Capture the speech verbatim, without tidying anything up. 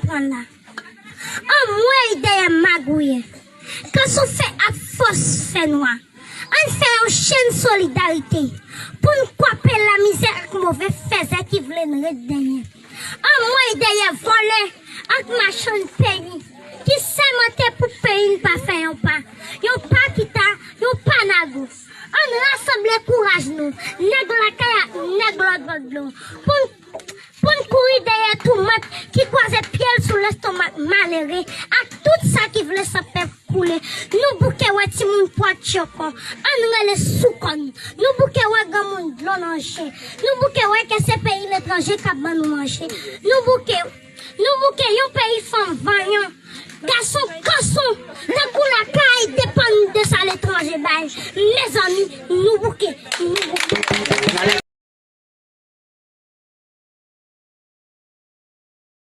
pran la. Anmwey dèyè magouyè. Kanson fè ap fòs fè nwa. Ann fè yon chenn solidarite pou n kwape lamizè ak move fèzè ki vle n ret dèyè. Anmwey dèyè vòlè ak machann peyi ki sèmante pou peyi n pa fè yon pa. Yon pa kita, yon pa nago. Ann rasanble kouraj nou, nèg lakay ak nèg lòt bò dlo, pou n pou n kouri dèyè toumant ki kwaze pye l sou lestomak malere ak tout sa ki vle san pèp koule. Nou bouke wè timoun pwa tchoko, ann rele sou kò n. Nou bouke wè granmoun dlo nan je. Nou bouke wè ke se peyi letranje k ap ban nou manje. Nou bouke, nou bouke yon peyi fanm vanyan, gason kanson, tankou lakay depann de sa letranje bay. Mezanmi, nou bouke, nou bouke.